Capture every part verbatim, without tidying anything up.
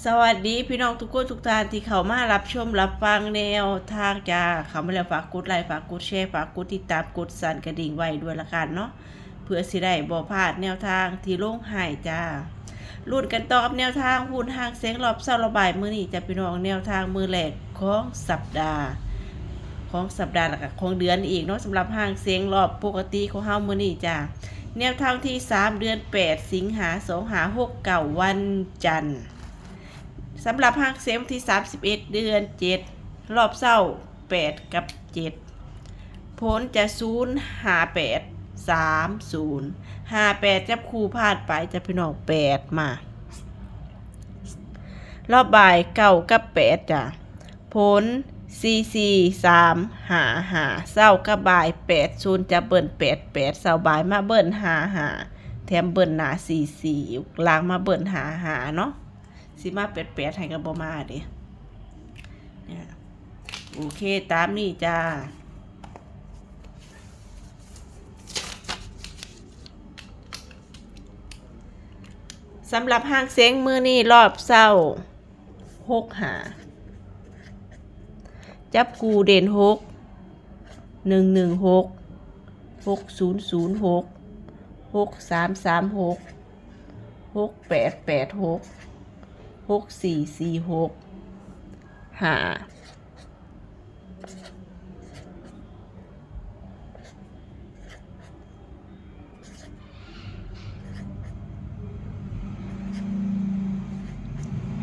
สวัสดีพี่น้องทุกคนทุกท่านที่เข้ามารับชมรับฟังแนวทางจ้า เข้ามาแล้วฝากกดไลค์ ฝากกดแชร์ ฝากกดติดตาม กดสั่นกระดิ่งไว้ด้วยละกันเนาะ เพื่อสิได้บ่พลาดแนวทางที่ลงให้จ้า ลุ้นกันต่อกับแนวทางหุ้นห้างแสงรอบเช้าระบายมื้อนี้จ้าพี่น้อง แนวทางมื้อแรกของสัปดาห์ ของสัปดาห์แล้วก็ของเดือนอีกเนาะ สำหรับห้างแสงรอบปกติของเฮามื้อนี้จ้า แนวทางที่สาม เดือนแปด สิงหา สองห้าหกเก้า วันจันทร์ สำหรับห้างแสงที่สามสิบเอ็ด เดือนเจ็ด รอบเช้า แปด กับ เจ็ด ผลจะ ศูนย์ห้าแปด สามศูนย์ ห้าแปด จับคู่ผ่านไปจ้าพี่น้อง แปด มา รอบบ่าย เก้า กับ แปด จ้า ผล สี่สี่ สาม ห้า ห้า เช้ากับบ่าย แปดศูนย์ จับเบิ้ล แปดแปด เช้าบ่ายมาเบิ้ล ห้าห้า แถมเบิ้ลหน้า สี่สี่ ล่างมาเบิ้ล ห้าห้า เนาะ สิมา แปดแปด ให้ก็บ่มาเด้ เนี่ย โอเค ตามนี้จ้า สำหรับห้างแสงมื้อนี้รอบเช้า หกห้า จับคู่เด่น หก หนึ่งหนึ่งหก หกศูนย์ศูนย์หก หกสามสามหก หกแปดแปดหก หกสี่สี่หก ห้า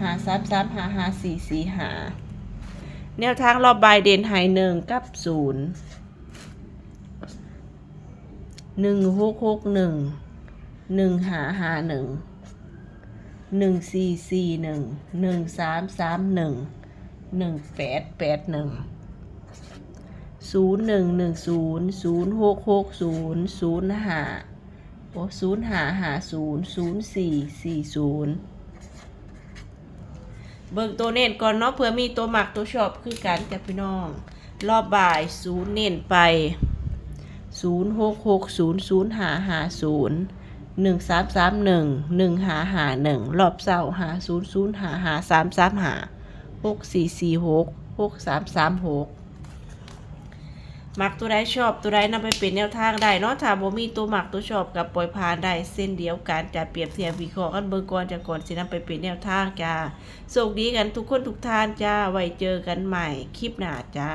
ห้าสามสาม ห้าห้าสี่สี่ห้า แนวทางรอบบ่ายเด่นให้ หนึ่ง กับ ศูนย์ หนึ่งหกหกหนึ่ง หนึ่งห้าห้าหนึ่ง หนึ่งสี่สี่หนึ่ง หนึ่งสามสามหนึ่ง หนึ่งแปดแปดหนึ่ง ศูนย์หนึ่งหนึ่งศูนย์ ศูนย์หกหกศูนย์ ศูนย์ห้า โอ้ ศูนย์ห้าห้าศูนย์ ศูนย์สี่สี่ศูนย์ เบิ่งตัวเน้นก่อนเนาะ เผื่อมีตัวมักตัวชอบคือกันจ้ะพี่น้อง รอบบ่าย ศูนย์ เน้นไป ศูนย์หกหกศูนย์ ศูนย์ห้าห้าศูนย์ หนึ่งสามสามหนึ่ง หนึ่งห้าห้าหนึ่ง รอบเช้า ห้าศูนย์ศูนย์ห้า ห้าสามสามห้า หกสี่สี่หก หกสามสามหก มักตัวใดชอบตัวใดนำไปเป็นแนวทางได้เนาะ ถ้าบ่มีตัวมักตัวชอบก็ปล่อยผ่านได้เช่นเดียวกันจ้ะ เปรียบเทียบวิเคราะห์กันเบิ่งก่อนจ้ะ ก่อนสินำไปเป็นแนวทางจ้า โชคดีกันทุกคนทุกท่านจ้า ไว้เจอกันใหม่คลิปหน้าจ้า